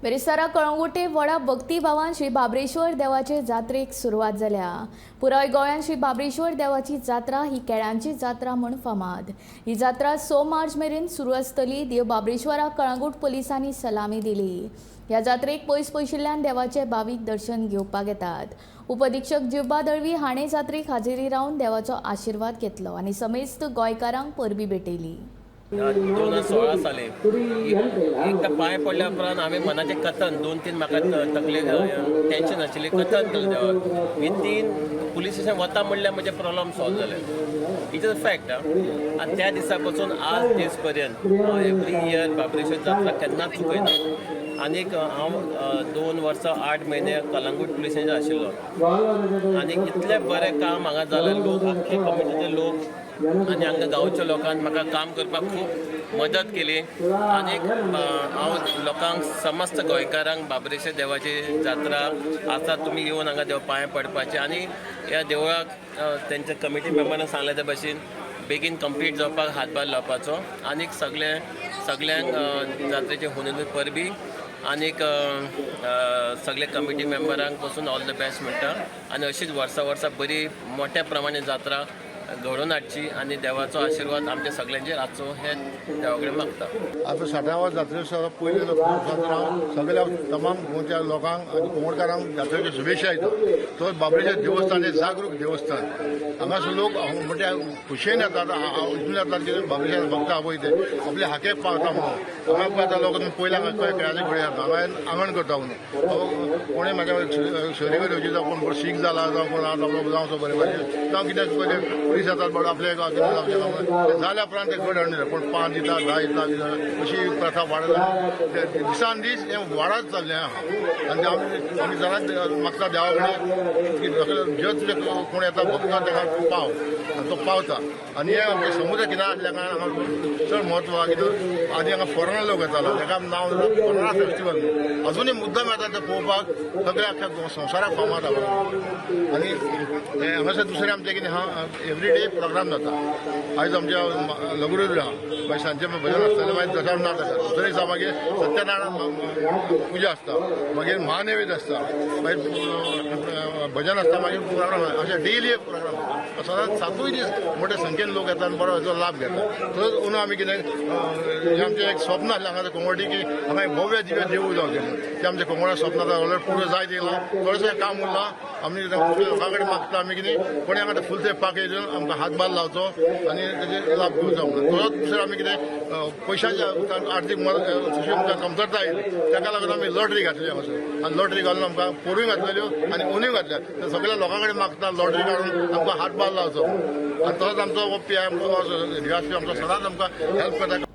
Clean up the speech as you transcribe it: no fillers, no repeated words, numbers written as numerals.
बिरेस्तारा कळंगुटे व्हडा भक्तीभावान श्री बाबरेश्वर देवाचे जात्रेक सुरवात जाल्या. पुराय गोंयांत श्री बाबरेश्वर देवाची जात्रा ही केळ्यांची जात्रा म्हूण फामाद. ही जात्रा 6 मार्च मेरेन सुरू आसतली. देव बाबरेश्वराक कळंगूट पुलिसांनी सलामी दिली. ह्या जात्रेक पयस पयशिल्ल्यान देवाचे भावीक दर्शन घेवपाक येतात. उपअधिक्षक जिवबा दळवी हाणें जात्रेक हाजेरी रावन देवाचो आशिर्वाद घेतलो आनी समेस्त गोंयकारांक परबीं भेटयली. 2016 साली एक तर पांय पडल्या उपरांत हांवें मनाचें कथन, दोन तीन म्हाका तकलेक टेंशन आशिल्लें, कथन केलें देवाक. विथीन पुलीस स्टेशन वता म्हणल्यार म्हजें प्रॉब्लम सॉल्व जालें. It is a fact. आनी त्या दिसा पासून आज दीस पर्यंत हांव एवरी इयर बाबरेश्वर जात्रा केन्नाच चुकयना. आनीक हांव 2 वर्सां 8 म्हयने कलंगूट पुलीस स्टेशन आशिल्लो आनी इतलें बरें काम हांगा जालें. लोक, आख्खे कम्युनिटीचे लोक आनी हांगा गांवच्या लोकांक म्हाका काम करपाक खूब मदत केली. आनीक हांव लोकांक, समस्त गोंयकारांक, बाबरेश्वर देवाची जात्रा आसा, तुमी येवन हांगा देव पांय पडपाचे आनी ह्या देवळाक तेंच्या कमिटी मेंबरान सांगलें त्या भशेन बेगीन कंप्लीट जावपाक हातभार लावपाचो. आनीक सगळे सगल्यांक जात्रेचे हुनून परबी. आनीक अ, अ, सगळे कमिटी मेंबरांक पसून ऑल the best म्हणटा आनी अशीच वर्सा वर्सा बरी मोठ्या प्रमाणे जात्रा घडोवन हाडची आनी देवाचो आशिर्वाद आमच्या सगल्यांचेर आसचो हें देवा कडेन मागता. आतां साठावा जात्रेचो पयले जात्रा, सगळ्या तमाम गोंयच्या लोकांक आनी कोंकणकारांक जात्रेच्यो शुभेच्छा दिता. तो बाबरेश्वर देवस्थान हे जागरूक देवस्थान. हांगासर लोक म्हणजे खुशयेन येतात, इतून येतात की बाबरेश्वर भक्त पळय ते आपले हाके पावता म्हणून. हांगा पळय आतां लोक पयल्या हांगा खेळाचे घडये जाता, हांगा आंगण करता म्हणून. कोणें म्हाज्या शरीर येवची, जावं कोण सीक जाला, जावं कोण आपलो जावचो बरें भाशेन, जावं कितें पयलें पुलीस येतात बरो आपले कितें जावचें ना जाल्या उपरांत ते घड हाडून कोण 5 दिता, 10 दिता, अशी प्रथा वाडत, दिसान दीस हें वाडत चल्लें आहा. आनी आमी सदांच मागता देवा कडेन की जे तुजे कोण येता भक्त, ताका पाव आनी तो पावता. आनी हे आमचे समुद्र किनार आसल्या कारणान हांगा चड म्हत्व आहा. कित्याक आदी हांगा फॉरेनर लोक येतालो, ताका नांव फॉरेनर फेस्टिवल. अजुनूय मुद्दम येता ते पळोवपाक. सगळे अख्ख्या संवसाराक फामाद आहा. आनी हे हांगासर दुसरें आमचें कितें आहा, एवरी डे प्रोग्राम जाता. आयज आमच्या लगुरुद्र आहा, मागीर सांजचें भजन आसतलें, मागीर दशावतार नाच आसता, दुसरे दिसा मागीर सत्यनारायण पुजा आसता, मागीर महानैवेद्य आसता, मागीर भजन आसता, मागीर प्रोग्राम, अशें डेली एक प्रोग्राम आसता. सदांच सातूय दीस मोठ्या संख्येन लोक येता आनी बरो हेजो लाभ घेता. तसोच अंदू आमी कितें, हें आमचें एक स्वप्न आसलें हांगा कोंगोटी की हांगा एक भव्य दिव्य देवूळ जावचें म्हणून. तें आमचें कोंगोणा स्वप्न आतां ऑलरेडी पुरो जायत येयलां. थोडेशें काम उरलां. आमी लोकां कडेन मागता आमी कितें, कोणी हांगा फुलते पाक येवन आमकां हातभार लावचो आनी तेजे लाभ घेवचो म्हणून. तसोच दुसरें आमी कितें, पयशांच्या आर्थीक मदत तशी आमकां कमतरता आयली, ताका लागून आमी लॉटरी घातली हांगासर. आनी लॉटरी घालून आमकां पोरूय घातलेल्यो आनी अंदूय घातल्या. तर सगळ्या लोकां कडेन मागता, लॉटरी काडून आमकां हातभार लावचो. आनी तसोच आमचो हो पी आमचो रियाज आमचो सदांच आमकां हेल्प करता.